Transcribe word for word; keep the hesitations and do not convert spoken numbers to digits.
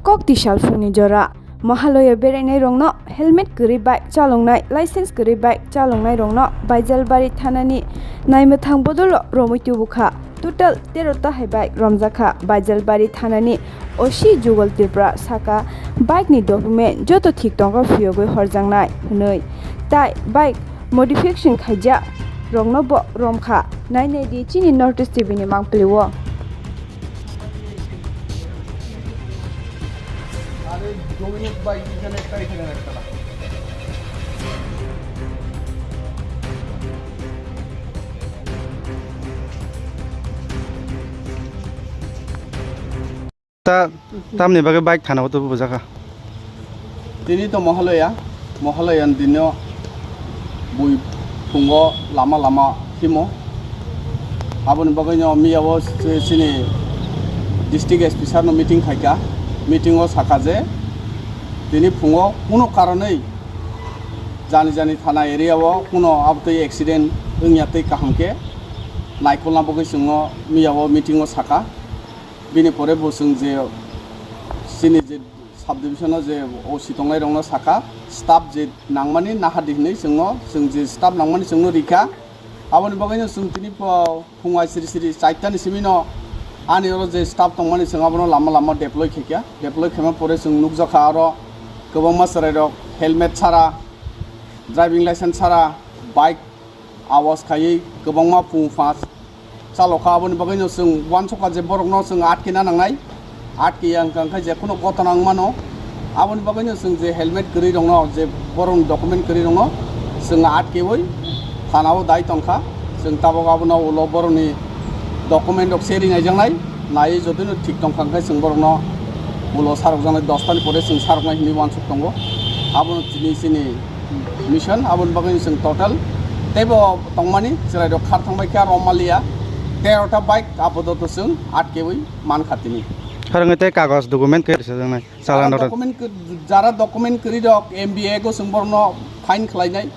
Kokti salphungni jora, Mahalaya berainairokno helmet kwrwi bike chaloknai, license kwrwi bike chaloknairokno Baijalbari thanani naimwthang bodolo romwi tubukha. Total tero ta hai bike romjakha. Baijalbari thanani O C Jugal Tripura saka, bike ni document joto thik tongkha phiyogwi horjaknai hwnwi, tai bike modification khaijak rokno bo romkha. Nainai di chini North East T V ni mangpili o. আরে Dominic bike এখানে একটা, এখানে একটা রাখো। Ta tamni bagwi bike thana o tubu bujaka. Tini to Mahalaya, Mahalaya ni dino bui phungo lama lama himo. Aboni bagwi no miya o si-, sini district S P sir no meeting khaika. Meeting o saka je tini phungo kuno karonwi jani jani thana area o kuno abtwi accident wngya tei kaham khe naikolna bagwi chwngno miya o meeting o saka. Bini pore bo chwng je chini je subdivision o je O C tongnai rokno saka, staff je nangmani nahardi hinwi chwngno, chwng je staff nangmani chwngno rikha. Aboni bagwino chwng tini pho phungai siri siri chaitani simino ani oro je staff tongmani chwng abono lama lama deploy khaikha. Deploy khaima pore chwng nukjakha aro kwbangma chwrairok helmet sara, driving license sara, bike awas khaiwi kwbangma phung phas chalokha. Aboni bagwino chwng uansukha je borokno chwng atkena nangnai, atkeya wngkha khe je kheno gotona wng mano. Aboni bagwino chwng je helmet kwrwi rokno, je borokni document kwrwi rokno chwng atkewi thanao dai tongkha. Chwng tabuk abono ulo borokni document rok se ringaijaknai, naiwi jotono thik tongkha hwnkhe chwng borokno ulo sarokjaknai, dos tani pore chwng saroknai hinwi uansuk tongo. Abono chini, chini mission, aboni bagwi chwng total teibo tongmani chwrairok khar thangbai khe aro maliya tero ta bike apatot chwng atkewi mankha tini. Harwngwi tei kagoj document khe rwchapjaknai, chalano rok. Document khe, jara document kwrwi rok M B A go chwng borokno fine khlainai.